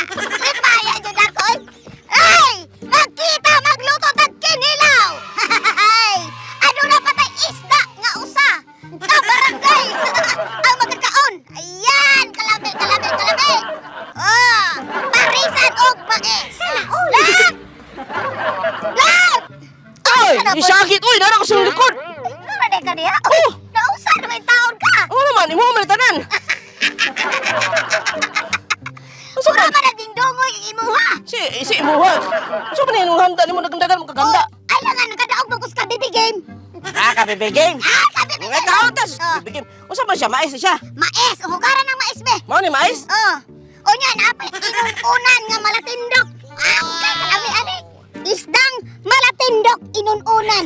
Lipaya jud ako oy. Ay, magkita magluto tag kinilaw. Ay, aduna pa tay isda nga usa ka barangay ang magkakaon. Ayan, kalami, kalami, kalami. Oh, parisan og mais. Lap! Lap! Oy, Ano, isakit! Uy, nara ko sa likod! Ano na ka niya? Oh, nausa na may taon ka. Oo naman, imo man tanan. Unsa Mura man? man naging dongoy ang imuha. Si si imuha. Unsa man imong handa nimo nagdagan mo kaganda? Oh, ay nga nakadaog mo ka baby game. Ah, ka baby game. Ah, ka baby Mga game. kautas, Oh, baby game. Unsa man siya mais siya? Mais, hugaran ng mais be. Mao ni mais? Oh. Unya na pa inununan nga malatindok. Ah, kay kalami ani. Isdang malatindok inununan.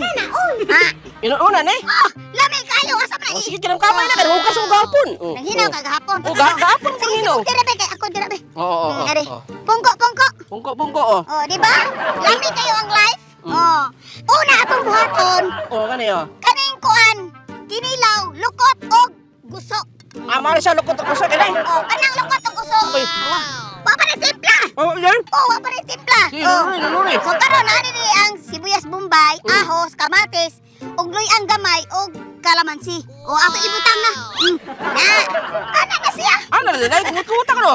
Ah, Inuunan eh. oh, lami kayo asa man Oh, sige kinang kamay na kay hugas mo gapon. Oh, Nanghinaw oh. ka gahapon. Oh, gahapon ko Sige, hinaw. sige, dira be kay ako dira be. Oo, oo, oo. Ari. Oh. Pungko, pungko. Pungko pungko oh. Oh, di ba? Lami kayo ang life. Oh. Una atong buhaton, Oh, kani oh. kaning kuan, kinilaw, lukot og guso. Ah, mao siya lukot ako sa kani. Oh, kanang lukot og guso. Uy. Wa pa rin timpla. Oh, yan. Oh, wa pa rin timpla. Sige, Oh. luluri, luluri. So karon ani ni ang sibuyas bombay, ahos, kamatis, ug ang gamay og kalamansi. O ato ibutang na. Na. Ana na siya. Ano na dai kumuta ka no.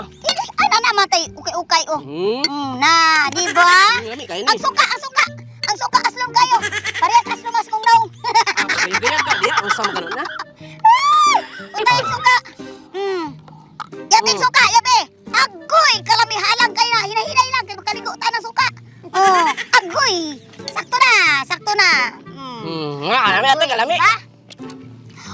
Ili, ana na matay ukay-ukay oh. Na, di ba? Lami kayo ni. Ang suka, ang suka. Ang suka aslom kayo. Parehas aslom as mong naong. Ganyan ka, diya, unsa man kanon na? Utay suka. Yabi suka, yabi. Agoy, kalamihalang kayo na. Hinahinay lang kay makaligo ta ng suka. Oh, agoy. Sakto na, sakto na. Nga, kalami ate, kalami. Ha?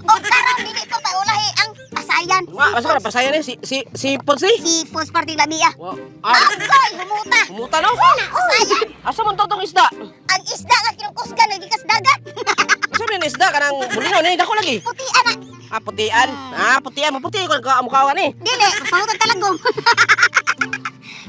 O karon dili ko paulahi ang pasayan. Nga, asa ka na pasayan eh, si si si Ponsi. Seafoods parting lamia. Wow. Ah, Agoy, humuta. humuta no? Pasayan. Asa man to tong isda? Ang isda nga kinukusgan nagikas dagat. Asa man yung isda kanang bulinaw ni dako lagi. Puti ana. Ah, putian. Ah, putian, maputi ko ka mukha ni. Dili, pahutan talagom.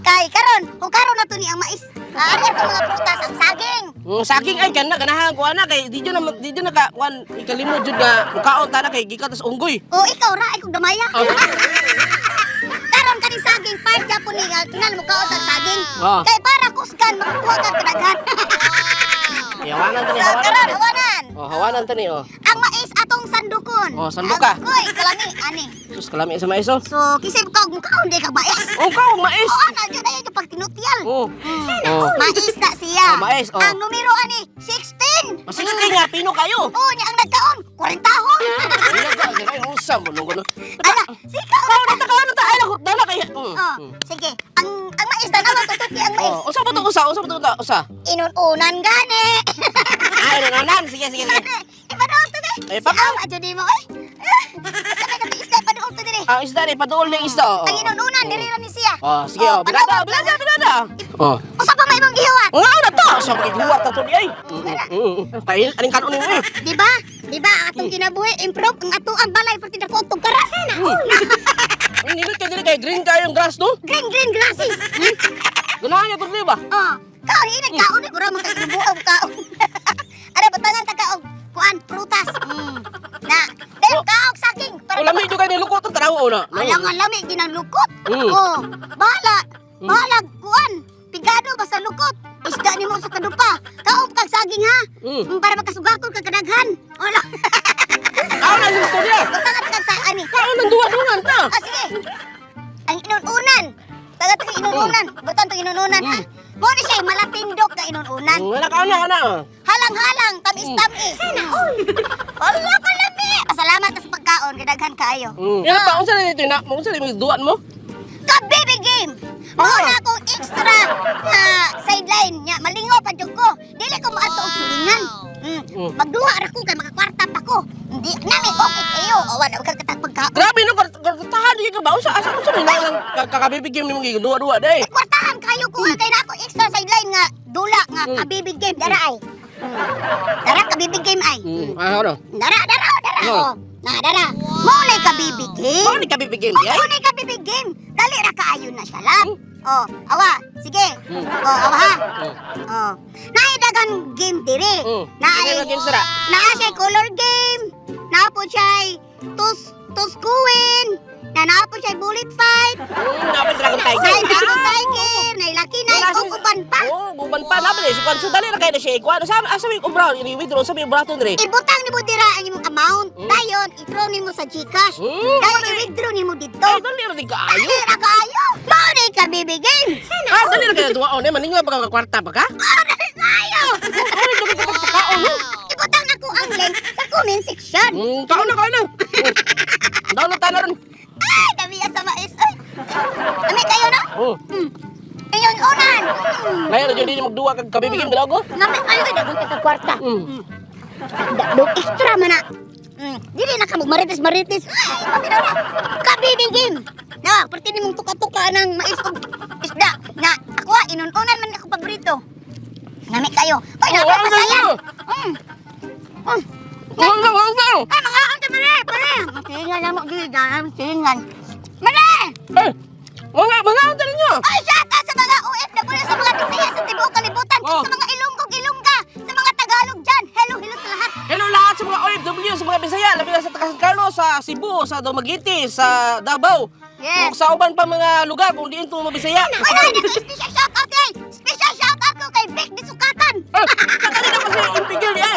Kay karon, kung karon na to ni ang mais. Ari ang mga prutas, ang saging. Saging ay kana ganahan ko ana kay di jud na ka kuan ikalimod jud nga mukaon ta na kay gikan tas unggoy. O ikaw ra ay kog damaya. Ah. Karon kaning saging part gyapon ni nga kinahanglan mo kaon tag saging. Ah. Kay para kusgan makakuha ka kadaghan. Hawanan ta ni, So hawanan. karon hawanan. Oh, hawanan ta ni oh. Ang mais atong sandukon. Oh, sanduka. Agoy, kalami ani. Sus kalami sa mais oh. So kisay ka og mukaon di kag mais. Oh, kaong mais. O ana jud ay pag tinutyal. Oh. Oh. Mais na siya. Oh, mais, oh. Ang numero ani 16. Mas nga pino kayo. Oh, niya ang nagkaon, 40 hon. Ay, unsa mo nung ano. Ala, sika. Kaon ta kaon ta ay lagot dala kay. Oh, sige. Ang mais tanawa tutuki ang mais. Oh, unsa ba to usa? Unsa ba to usa? Inununan gani. Ay, nanan. Sige, sige, sige. Ipadool to be. Eh, pa- Aw, adyo di mo eh. Asa may katong isda padool to dire. Ang isda ni paduol ni isda. Oh. Ang inununan diri ra ni siya. Oh, sige oh. Bilada, bilada, bilada. Oh. Usa pa may imong gihuwat. Nga na to. Sa magihuwat ta to di ay. Kay aning kanon nimo eh. Di ba? Di ba ang atong kinabuhi improve ang ato ang balay perti dako og tugkaras. Ang nindot kay dili kay green kayo yung grass no. Green green grasses. Ganahan niya to di ba? Oh, kaon ini kaon ni mura man kay buang kaon. Ara batangan ta kaog kuan prutas. Na, dayon kaog saging para O lami jud kay nilukot ang tanaw na. Ala nga lami ginang lukot. Mm. Oh, bahala. Bahala kuan. Pigado basta lukot. Isda nimo sa kadupa. Kaon kag saging ha. Para makasugakon kag kadaghan. Wala. Kaon na yung istorya. Batangan kag sa ani. Kaon ang duwa-duwan ta. Ah, sige. Ang inununan. Taga tong inununan. Butan tong inununan ha. Mo ni siya malatindok ka inununan. Wala kaon na kaon na. Halang-halang, tamis-tamis. Sana all. Wala ka lami. Pasalamat ka sa pagkaon, kadaghan kaayo. Yan pa unsa na dito na? Unsa na yung duwan mo? Ka-baby game! Mao na akong extra na sideline nya. Malingaw pa jud ko. Dili ko moadto og silingan. Magduha ra ko kay makakwarta pa ko. Hindi nami okay kayo. O wala ka katag pagkaon. Grabe no, kartahan di ka ba? Unsa asa unsa man nang kakabibig game nimo duwa-duwa day. Kwartahan kayo ko kay na ako extra sideline nga dula nga ka-baby game dara ay. Dara ka-baby game ay. Ah, ano? Dara dara oh, dara Oh. oh. Na dara. Mao na ka-baby game. Mao ni kabibig game di ay? Mao na ka-baby game. Dali ra kaayo na siya lang. Oh, awa, sige. Oh, awa ha. Oh. Naay daghang game diri. Naay Sige, games dira. Naa siya color game. Naa po siya tus tuskuin. Na naa po siya bola. Street Fight. Dapat Dragon Tiger. Nay Dragon Tiger, nay Lucky Knight, ug uban pa. Oh, uban pa na so kwan so dali ra kay na siya ikuan. Sa asa may ubra i-withdraw sa may ubra to dire. Ibutang nimo dira ang imong amount. Dayon, i-draw nimo sa GCash. Dayon i-withdraw nimo didto. Ay, dali ra din kaayo. Dali ra kaayo. Mao ni ka baby game. Ah, dali ra kay duwaon eh maninyo pa ka kwarta pa ka? Mao na kaayo. Dali ra kay pagkaon. Ibutang ako ang link sa comment section. Kaon na, kaon na. Download ta na ron. Ay, dami sa mais. Ay. Ami kayo na? Oh. Inyon unan. Ngayon ra jud dili magduwa kag kabibigin bilaw ko. Nami kayo kay daghang kay kwarta. Dog extra man na. Dili na ka marites marites. Ay, paminaw na. Kabibi game. Na, parte nimong tuka-tuka ng mais ug isda. Na, ako ah, inununan man ako paborito. Nami kayo. Uy, Oh, na ano pasayan. yun? Wala, wala. Ay, mga ang pare, pare. Silingan na mo gid, silingan. Mare! Eh, mga mga ang ninyo. Ay, shout out sa mga OFW, sa mga Bisaya, sa tibuok kalibutan, Oh. sa mga Ilonggo, Ilongga, sa mga Tagalog dyan. Hello, hello sa lahat. Hello lahat sa mga OFW, sa mga Bisaya, labi na sa San Carlos, sa Cebu, sa Dumaguete, sa Davao. Yes. Ug sa uban pa mga lugar kung diin to mga Bisaya. Uy, nay, special shout out eh! Special shout out ko kay Vic de Sukatan! Eh, sakali na kasi impigil niya.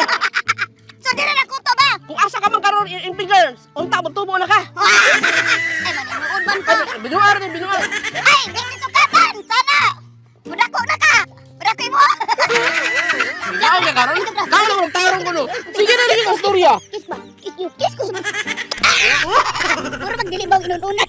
So, di na nakuto ba? Kung asa ka man karon impigil, unta mo tubo na ka. Ay, maninuod man ko. Ay, binuar ni binuar. Ay, Vic de Sukatan! Sana! Mudako na ka! Mudako mo! Kaon ka karon? Kaon na tarong ko no. Sige na lagi ang storya. Kiss ba? Kiss you. Kiss ko sa... Ah! Puro magdili ba ang inununan?